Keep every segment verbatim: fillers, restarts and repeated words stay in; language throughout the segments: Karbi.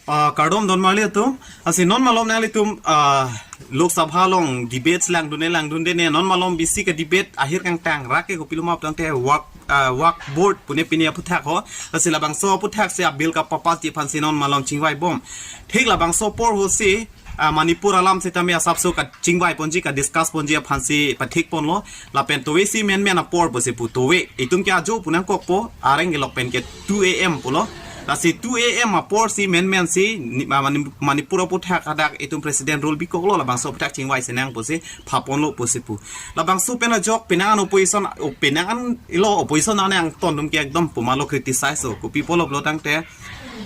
Ah, kardom don marli atum. Lasi non malom nanglitum, ah, Lok Sabha along debates langdunde langdunde ne, non malom bisi ke debate ahir kangtang rake kopiloma pulotangte work, ah, Waqf Board pu ne pini aphuthak ho. Lasi labangso aphuthak si a-bill kapapass ji aphansi non malom chingvai bom. Thik labangso apor ho si, ah, Manipur alam sitame asapso kachingvai ponji, kadiscuss ponji aphansi pathik ponlo. Lapen tove si menmen apor pusi pu, tove. Itum ke ajo pu nangkokpo, areng kelok pen ke two A M pulo. Lasi two A M apor si menmen si ni-, ma-, Mani-, Manipur aphuthak hadak itum president rule bikoklo, labangso aphuthak chingvai sinang pusi pha ponlo pusi pu. Labangso pen ajok penang an opposition, o penang an ilo opposition an angton atum ke ekdom puma lo criticize lo. Kopi pulo pulotangte,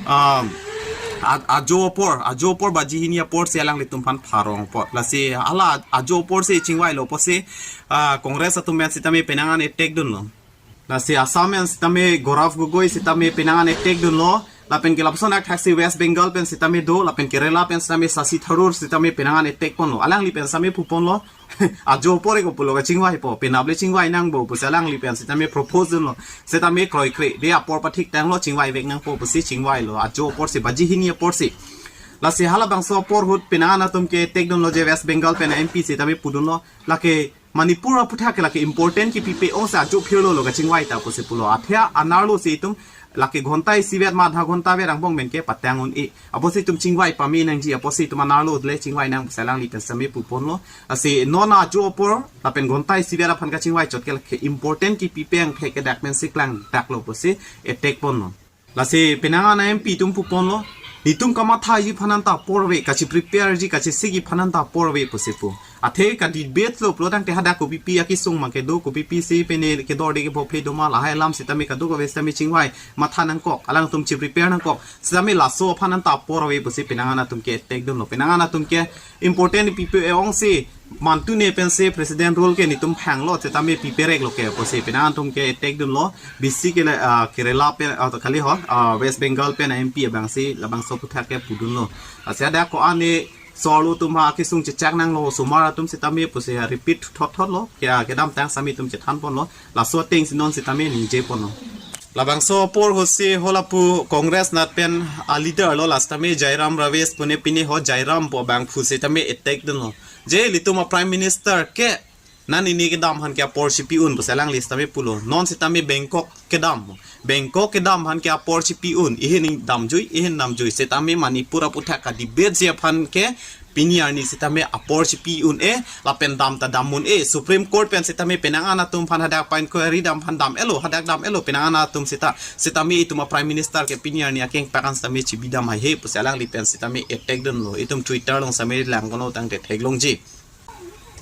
um, a-, ajo apor, ajo apor baji hini apor si alanglitum aphan pharong apor. Lasi hala ajo apor si chingvailo pusi, ah, Congress atum pen sitame penang an attack dunlo. Lasi Assam pen sitame Gaurav Gogoi sitame penang an attack dunlo. Lapen ke lapuson attack si West Bengal pen sitame do, lapen Kerala pen sitame Shashi Tharoor sitame penang an attack ponlo. Alangli pen sitame pu ponlo. Ajo apor ke pulo kachingvaipo, penap le chingvai nangpo pusi alangli pen sitame propose dunlo. Sitame kroikre, de apor pathik tanglo, chingvai vek nangpo pusi chingvailo. Ajo apor si baji hini apor si. Lasi halabangso apor ahut penang an atum ke attack dunlo je West Bengal pen M P sitame pudunlo. Lake Manipur aphuthak ke lake important kepipe ong si ajo phirlo lo kachingvai ta pusi pulo. Athe anerlo si itum lake ghonta isivet ma adha ghonta vet angbong pen ke patang un-e. Apotsi itum chingvai pame nangji, apotsi itum anerlo le chingvai nang pusi alangli pen sitame pu ponlo. Lasi non ajo apor lapen ghonta isivet aphan kachingvai chot ke lake important kepipe angthek ke dak pen si klangdaklo pusi attack ponlo. Lasi penang an M P atum pu ponlo. Netum kamathaji aphan anta apor ave, kachi prepare ji, kachesik ji aphan anta apor ave pusi pu. Athe ka debate lo pulotangte hadak kopipi akesung ma kedo, kopipi si pine kedorde kephophli do ma, lahai alam sitame kadokave sitame chingvai matha nangkok, alangtum chi prepare nangkok. Sitame laso aphan anta apor ave pusi penang an atum ke attack dunlo. Penang an atum ke important pipe ong si mantu ne pensi president rule ke netum phanglo, sitame piperek lo ke pusi penang an atum ke attack dunlo. Bisi ke le, ah, Kerala pen, ah, kali ho, ah, West Bengal pen M P abang si labangso aphuthak ke pudunlo. Lasi hadak ko-an ne sorlo atum ha kesung chechak nanglo, osomar atum sitame pusi ha repeat thot thot lo. Ke, ah, kedamtang sitame itum chethan ponlo. Laso ateng si non sitame ningje ponlo. Labangso apor ahut si halapu Congress nat pen a-leader lo, la sitame Jairam Ramesh pu ne pine ho, Jairam pu abangphu sitame attack dunlo. Je ilitum a-Prime Minister ke nani ne kedam aphan ke apor chipi un pusi alangli sitame pulo. Non sitame Bangkok kedam. Bangkok kedam aphan ke apor chipi un. Ihin damjui, ihin damjui. Sitame Manipur aphuthak ka debate ji aphan ke pini arni sitame apor chipi un-e, lapen dam ta dam un-e. Supreme Court pen sitame penang an atum aphan hadak pa inquiry dam aphan dam-elo, hadak dam-elo penang an atum sita. Sitame itum a-Prime Minister ke pini arni akeng pakan sitame chibidam haihe pusi alangli pen sitame attack dunlo. Itum Twitter along sitame lang kono tangte theklongji.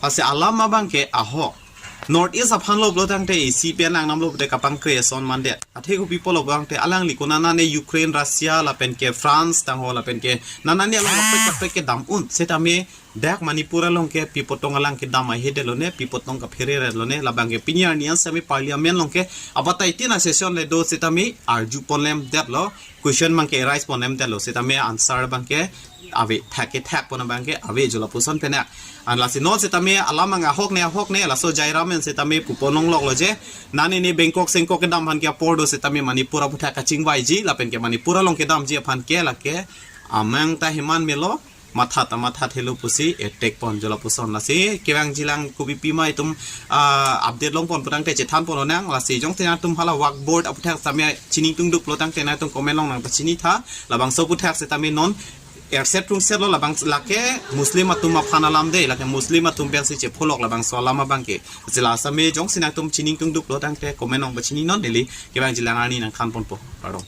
Lasi alam abang ke ahok. North East aphan lo pulotangte isi pen lang namlo pute kapangkre ason mandet. Athe kopi pulo pulotangte alangli konat nane Ukraine, Russia, lapen ke France tangho, lapen ke nana ne along kaprek kaprek kedam un. Sitame dak Manipur along ke pi apotong alang kedam haihe detlo ne, pi apotong kaphere detlo ne, labang ke pini arni an sitame Parliament along ke abatai tin a-session le do sitame arju ponlemdetlo. Question abang ke arise ponlemdetlo, sitame answer abang ke ave, thak ke thak pon abang ke ave jo lapuson pen na. An lasi non sitame alam abang ahok ne, ahok ne, laso Jairam pen sitame pu pon longloklo je, nani ne Bangkok sengkok kedam aphan ke apor do sitame Manipur aphuthak kachingvaiji, lapen ke Manipur along kedamji aphan ke lake amang ta heman melo, matha ta matha thelo pusi attack pon jo lapuson. Lasi kevangji lang kopipi ma itum, ah, update long pon pulotangte chethan pon lonang. Lasi jongsi nangtum hala Waqf Board aphuthak sitame chiningtungduk pulotangte nangtum comment along nangpachini tha. Labangso aphuthak sitame non erset rungset lo, labang lake Muslim atum aphan alam de, lake Muslim atum pensi chepholok labangso alam abang ke. Lasi la sitame jongsi nangtum chiningtungduk pulotangte comment along pachini non, neli kevangji lang arni nangthan ponpo. Kardom.